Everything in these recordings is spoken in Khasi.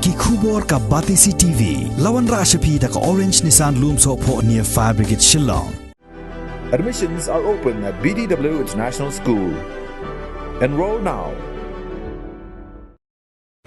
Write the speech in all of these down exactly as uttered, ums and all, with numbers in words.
Ki khubor ka Batesi T V. La wanrah sha phi da ka Orange Nissan Lumsohphoh near Fire Brigade Shillong. Admissions are open at B D W International School. Enroll now.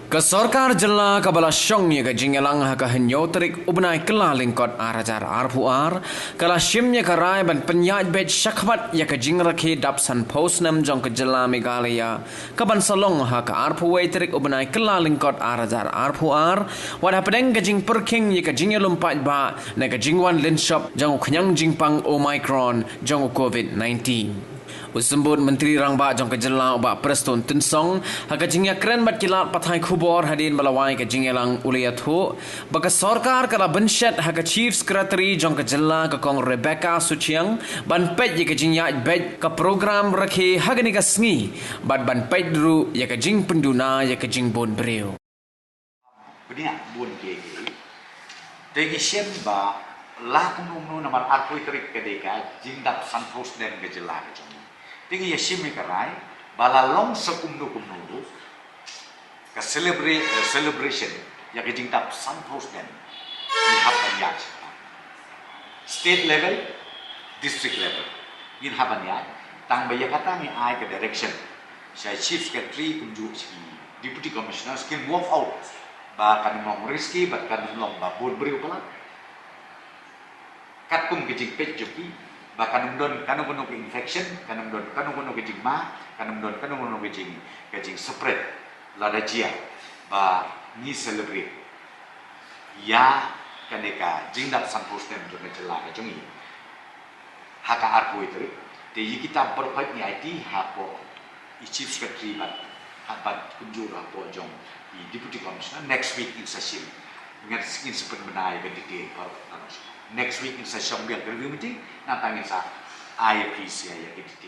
Ka sorkar jylla kaba la shong ïa ka jingïalang ha ka hynñiew tarik u bnai Kyllalyngkot ar hajar arphew ar ka la shim ïa ka rai ban pynïaid beit shakhmat ïa ka jingrakhe dap sanphew snem jong ka jylla Meghalaya, kaban sa long ha ka arphew wei tarik u bnai Kyllalyngkot ar hajar arphew ar, wat hapdeng ka jingpyrkhing ïa ka jingïalum paidbah na ka jingwan lynshop jong u khñiang jingpang Omicron jong u Covid nineteen. U Symbud Myntri Rangbah jong ka jylla u Bah Prestone Tynsong, ha ka jingïakren bad ki lad pathai khubor hadien ba la wai ka jingïalang, u la ïathuh ba ka sorkar ka la bynshet ha ka Chief Secretary jong ka jylla ka Kong Rebecca Suchiang ban peit ïa ka jingïaid beit ka program rakhe ha kane ka sngi bad ban peit ruh ïa ka jingpynduna ïa ka jingbun briew. Bniah bun kiei kiei. Te ngi shem ba la kumno kumno namar arphew tarik ka dei ka jingdap sanphew snem ka jylla ka jong ngi. Te ngi ïa shim ïa ka rai ba la long sa kumno kumno ruh ka celebra- eh, celebration ïa ka jingdap sanphew snem ngi hap ban ïaid. State level, district level, ngin hap ban ïaid. Tang ba ïa kata ngi ai ka direction sha Chief Secretary kumjuh sha ki Deputy Commissioner, kin work out ba kan ym long risky bad kan ym long ba bun briew palat. Katkum ka jingpeit jong ki ba kan ym don kano kano ka infection, kan ym don kano kano ka jingma, kan ym don kano kano ka jing ka jingspread lada jia ba ngi celebrate ïa kane ka jingdap sanphew snem jong ka jylla ka jong ngi ha ka arphew tarik. Te ïa kita baroh khoit ngi aiti hapoh i Chief Secretary bad, ha bad kumjuh hapoh jong i Deputy Commissioner. Next week ngin sa shim, ngin sa pynbna ïa ka detail baroh. Next week ngin sa shong biang ka review meeting, nangta ngin sa ai ïa phi ïa ka detail.